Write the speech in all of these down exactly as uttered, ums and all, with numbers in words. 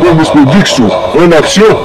Momus Production, en action!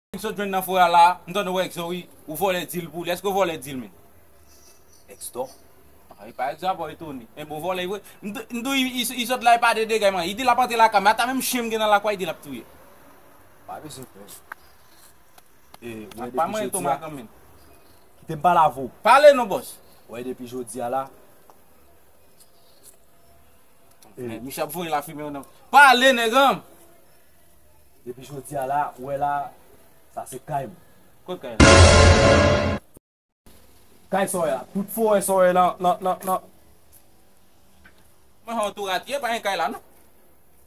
M sot jwenn nan forè a la, m tande w egzo wi, ou vòlè dil pou li. Èske w vòlè dil, men? Egzo? Ah, e pa egzo a, pa etone. Men bon, vòlè vre. M di, m di w, i, i, i sot la, e pa de dega, man. I di l ap antre lakay, men ata menm chen m gen nan lakou a, i di l ap touye. Pa bezwen pè. E, wè, pa depi mwen jodi a, kite m pale avè w. Pale non, bòs. Wè, depi jodi a la. E, Michel ap voye lafimen nan. Pale, nèg an. Depi jodi a la, ou wè la, sa se kay m. Kot kay la? Kay sa w wè la. Tout forè sa w wè nan, nan, nan, nan. Mwen, antouraj ye, pa gen kay la, non.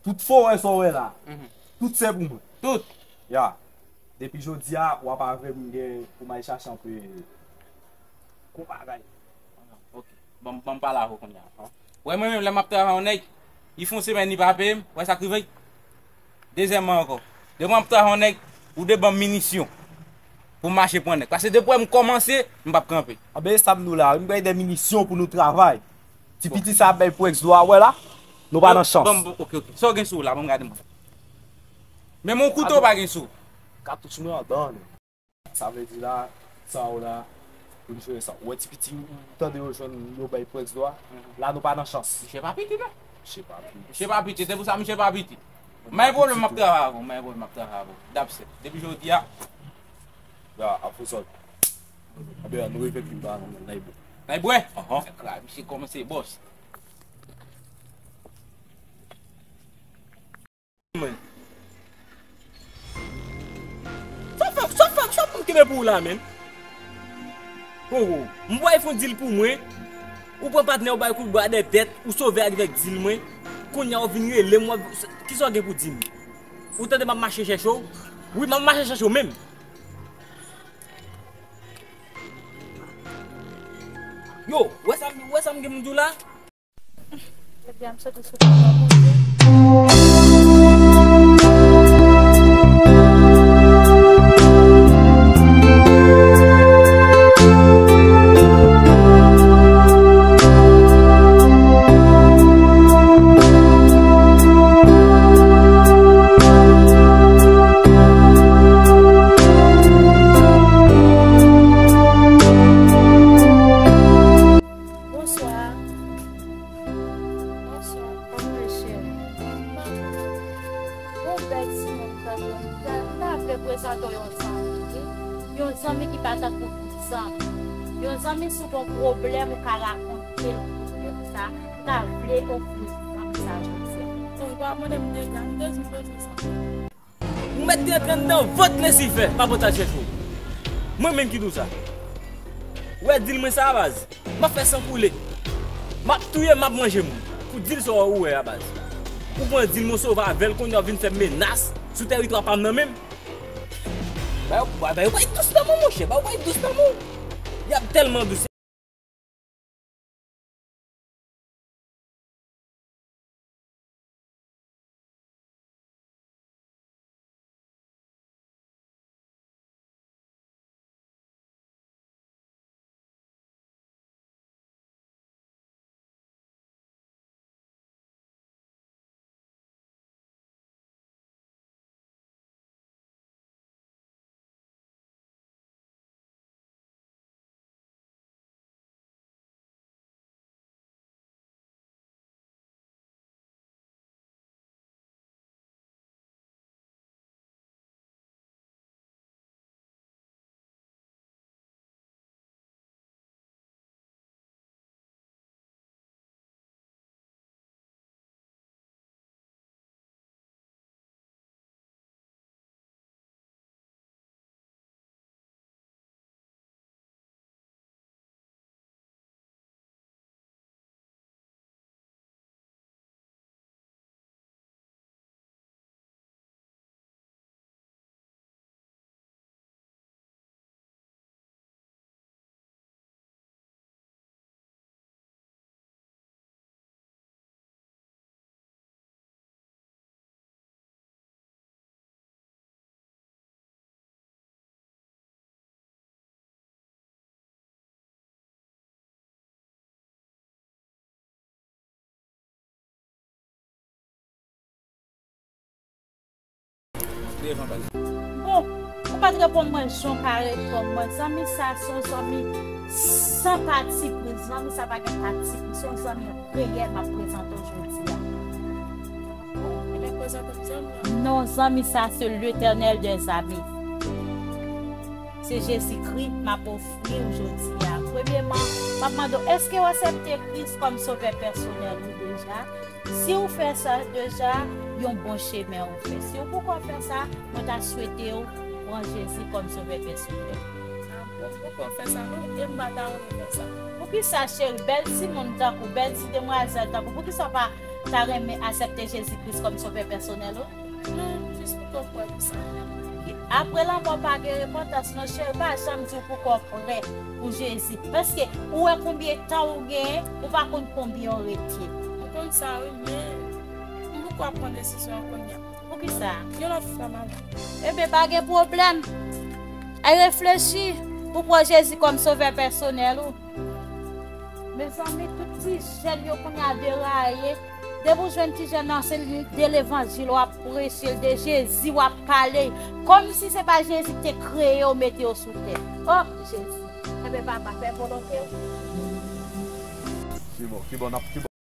Tout forè sa w wè la. Mhm. Tout se pou mwen. Tout. Ya. Depi jodi a, w ap avè m gen pou m al chache anpe gwo bagay. Ok. Ban m, ban m pale avè w kounye a. Wè, mwen menm, lè m ap travay yon nèg, li fè yon semèn li pa peye m, wè sa k rive? Dezyèmman ankò, depi m ap travay yon nèg, ou dwe ban m minisyon pou m mache pran nèg. Paske depi w wè m kòmanse, m p ap kanpe. Anben, e sa m di w la, m bay de minisyon pou nou travay. Ti piti sa ap bay pou egzo a, wè la, nou pa nan chans. Ban m, ok, ok. Sa w gen sou w la, ban m gade mwen. Menm yon kouto w pa gen sou w. Katouch mwen andan, non. Sa vle di la, sa w la, pou n jere sa. Ou wè ti piti, ou tande yo jwenn, yo bay pou egzo a. Mhm. La, nou pa nan chans. Misye pa piti, non. Misye pa pitit. Misye pa pitit, se pou sa misye pa pitit. M pa gen pwoblèm, m ap travay avè w, m pa gen pwoblèm, m ap travay avè w. Dapsè, depi jodi a. Ya, ap fè sòt. Anben, nou refè fim pa nan men, n ay bwè. N ay bwè? Ahan. Misye kòmanse bòs. Mwen. Sa w fè, sa w fè, sa w pou m kenbe pou ou la, menm? Oh, oh. M voye fon dil pou mwen. Ou pran patnè w bay kout bwa dèyè tèt, ou sove ak vèk dil mwen. Kounye a w vin rele m, w ap, kisa w gen pou di m? Ou tande m ap mache chèche w? Wi, m ap mache chèche w menm. Yo, wè sa, wè sa m gen pou m di w la? Ebyen, m soti sou pawòl Bondye. Bonswa. Bonswa, kòman w ye, cheri? Bon, bèl timoun tankou m, m ta, m ta vle prezante w yon zanmi, wi. Yon zanmi ki pa tankou tout zanmi. Yon zanmi, si w gen yon pwoblèm, ou ka rakonte l pwoblèm sa. M ta vle ofri zanmi sa jodi a. Bon, ou pa mande m deja, m te di w bezwen zanmi. Ou mèt te antre anndan vant Lisifè, pa pou t al chèche w. Mwen menm ki di w sa. Ou wè dil mwen sa a, baz? M ap fè san koule. M ap touye, m ap manje moun. Pou dil sa ou wè a, baz. Ou pran dil mwen, sove avè l, kounye a w vin fè menas sou tèritwa pa m nan menm. Ba yo, ba, ba yo bay dous lanmou, monchè. Ba yo bay dous lanmou. Y ap tèlman dous. Bon, ou pa t reponn mwen jan w ka reponn mwen. Zanmi sa a se yon zanmi san pati pri. Zanmi sa a pa gen pati pri. Se yon zanmi reyèl m ap prezante w jodi a. Bon, ebyen, prezante m zanmi an. Non, zanmi sa a se Letènèl dèzame. Se Jezikri m ap ofri w jodi a. Premyeman, m ap mande w, èske w aksepte Kris kòm Sovè pèsonèl ou deja? Si w fè sa deja, yon bon chemen ou fè. Si w poko fè sa, mwen ta swete w pran Jezi kòm Sovè pèsonèl. A, bon, m poko fè sa non, e m pa ta renmen fè sa. Poukisa, cheri, bèl timoun tankou, bèl ti demwazèl tankou, poukisa w pa ta renmen aksepte Jezi Kris kòm Sovè pèsonèl ou? Non, jis pou ke w kwè pou sa. Apre lanmò pa gen repantans non, cheri, pa janm di w poko prè pou Jezi. Paske ou wè konbyen tan ou genyen, ou pa konn konbyen w rete. M konn sa wi, men m poko ap pran desizyon an kounye a. Poukisa? Yon lòt fwa m ap. Ebyen, pa gen pwoblèm. Ay reflechi pou pran Jezi kòm Sovè pèsonèl ou. Mezanmi, tout ti jèn yo kounye a deraye. Depi w jwenn ti jèn nan, se de levanjil w ap preche l, de Jezi w ap pale. Kòmsi se pa Jezi ki te kreye w, mete w sou tè. O Jezi! Ebyen, papa, fè volonte w. Ki bò, ki bò n ap, ki bò?